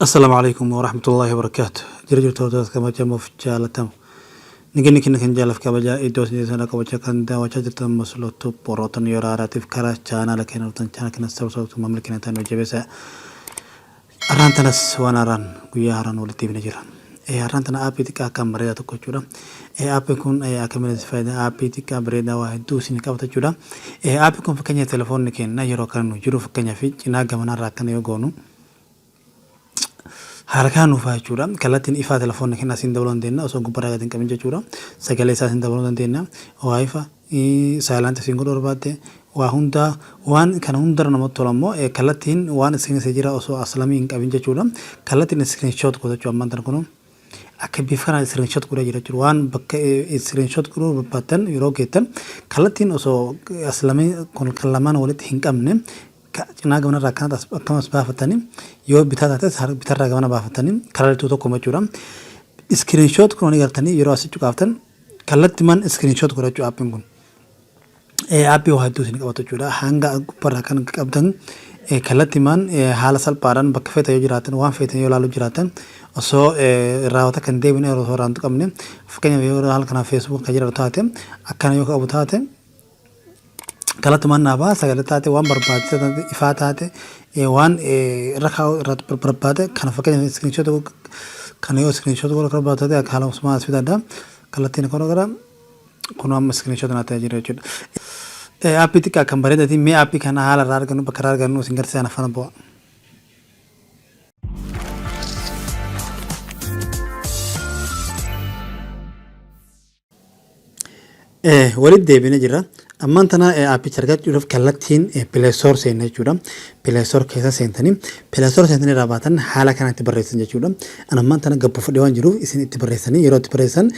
Assalaamu Aleykum Warahmatullaahi Wabarakaatuh. Jira jirtu hordoftoota kabajamuuf jaalatamu. Nageenya keenya kan jaalaf kabajaa iddoo isin jirtan qabachaa kan daawwachaa jirtan maslootu borootan yeroo haaraatiif karaa chaanaala keenya dhuftan chaanaala keenya sabsabtu maamila keenya ta'an hojjabeessa. Har'aan tanas waan haaraan guyyaa haaraan walitti deebine jira. Har'aan tana aappii xiqqaa akkaan bareedaa tokko jechuudha. Aappiin kun akkamiin isin fayyada? Aappii xiqqaa bareedaa waa hedduu isin qabata jechuudha. Aappiin kun fakkeenya telefoonni keenya yeroo akkana nu jiru fakkeenyaaf cinaa gamanaarraa akkana yoo goonu haala kanaan nuuf baha jechuudha. Kallattiin ifaa telefoonni keenya asiin dabaluu dandeenya osoo gubbarraa gadi hin qabin jechuudha. Sagalee isaa asiin dabaluu dandeenya. Waa ifa silent isiin godhuu barbaadde waa hundaa waan kana hundarra namatti tola immoo kallattiin waan isin keessa jira osoo aslamii hin qabin jechuudha. Kallattiin screenshot goota jechuudha ammaan tana kunuu akka bifa kanaan screenshot godhee jira jechuudha. Waan bakka screenshot godhuu barbaaddan yeroo geettan kallattiin osoo aslamii kun kan lamaan walitti hin qabne cinaa gamanarraa akkanatti akkamas baafatanii yoo bitaa taates bitarraa gamana baafatanii karaa lachuu tokkuma jechuudha. Screenshot kun ni gartanii yeroo asii cuqaaftan kallattimaan screenshot godhachuu aappiin kun. Aappii waa hedduu isin qabatu jechuudha. Hanga gubbarraa kan qabdan kallattimaan haala salphaadhaan bakka feetan yoo jiraatan waan feetan yoo ilaaluu jiraatan osoo irraa kan deebine osoo irraa hin tuqamne fakkeenyaaf yoo haala kanaan Facebook kan jedhamu taate akkana yoo qabu taate kallattumaan naa baha sagalee taate waan barbaachisaa taate ifaa taate waan irra kaa'uu irratti barbaade kana fakkeenyaaf screenshot kana yoo screenshot godhuu barbaade taate akka haala osuma as fidadha kallattiin kun gara kun amma screenshot naa ta'ee jira jechuudha. Aappii xiqqaa kan bareedaati mee aappii kana haala irraa argannu bakka irraa argannu isin garsiisan afaan bu'a. Walitti deebinee jirra. Ammaan tana aappicha argachuudhaaf kallattiin Play Store seenna jechuudha. Play Store keessa seentanii Play Store seentanii irraa baatan haala kanaan itti barreessan jechuudha. Ani ammaan tana gabbuufadhee waan jiruuf isin itti barreessanii yeroo itti barreessan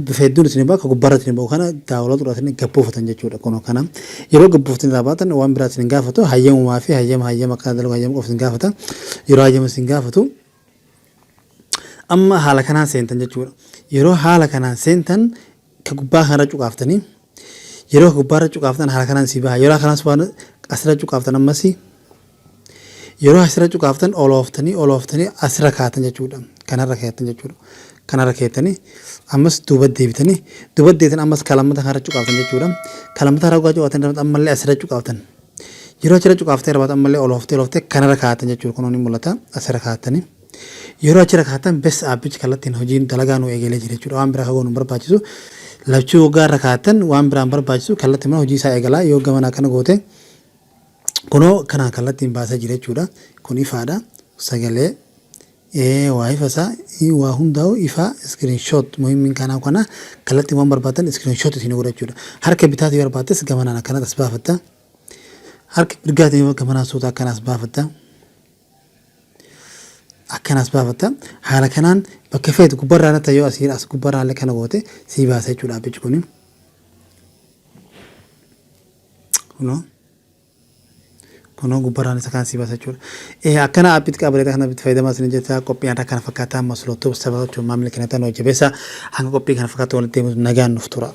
bifa hedduun isin ba'a akka gubbaarra isin ba'u kana daawwaloo godhatanii gabbuufatan jechuudha. Kunoo kana yeroo gabbuufatanii irraa baatan waan biraa isin gaafatu hayyamumaa fi hayyama hayyama akkana dalagu hayyama qofa isin gaafata. Yeroo hayyama isin gaafatu Amma haala kanaan seentan jechuudha. Yeroo haala kanaan seentan ka gubbaa kanarra cuqaaftanii yeroo ka gubbaarra cuqaaftan haala kanaan sii baha. Yeroo kanas waan asirra cuqaaftan ammas yeroo asirra cuqaaftan olooftanii olooftanii asirra kaatan jechuudha. Kanarra kaatan jechuudha. Kanarra keettanii ammas duuba deebitanii duuba deebitan ammas ka lammata kanarra cuqaaftan jechuudha. Ka lammata kanarra cuqaaftan ammallee asirra cuqaaftan. Yeroo achirra cuqaaftee irra baatu ammallee ol ooftee ol ooftee kanarra kaa'attan jechuudha. Kunoo ni mul'ata asirra kaa'attanii. Yeroo achirra kaa'attan bes aabbichi kallattiin hojiin dalagaa nu eegalee jira jechuudha. Waan biraa kagoo nu barbaachisu. Lachuu waggaa irra kaa'attan waan biraan barbaachisu kallattiin mana hojii isaa eegalaa yoo gamanaa kana goote kunoo kanaan kallattiin baasee jira jechuudha. Kun ifaadha. Sagalee waa ifa isaa waa hundaa'u ifaa screenshot muhimmiin kanaa kana kallattiin waan barbaadan screenshot isin godha jechuudha. Harka bitaatii yoo barbaaddes gamanaan akkanatti as baafatta. Harka mirgaatiin yoo gamanaan suuta akkana as baafatta. Akkana as baafatta. Haala kanaan bakka feetu gubbarraa irratti yoo asii as gubbarraa illee kana goote sii baasa jechuudha abbichi kuni. Kunoo. Kunoo gubbarraan isa kana sii baasa jechuudha. Akkana aappiitti qabalee kana itti fayyadamaa isin jecha qophiin irraa kana fakkaataa maslootuu sababa jechuun maamila keenya ta'an hojjabeessa hanga qophii kana fakkaatu walitti deemuun nagaan nuuf tura.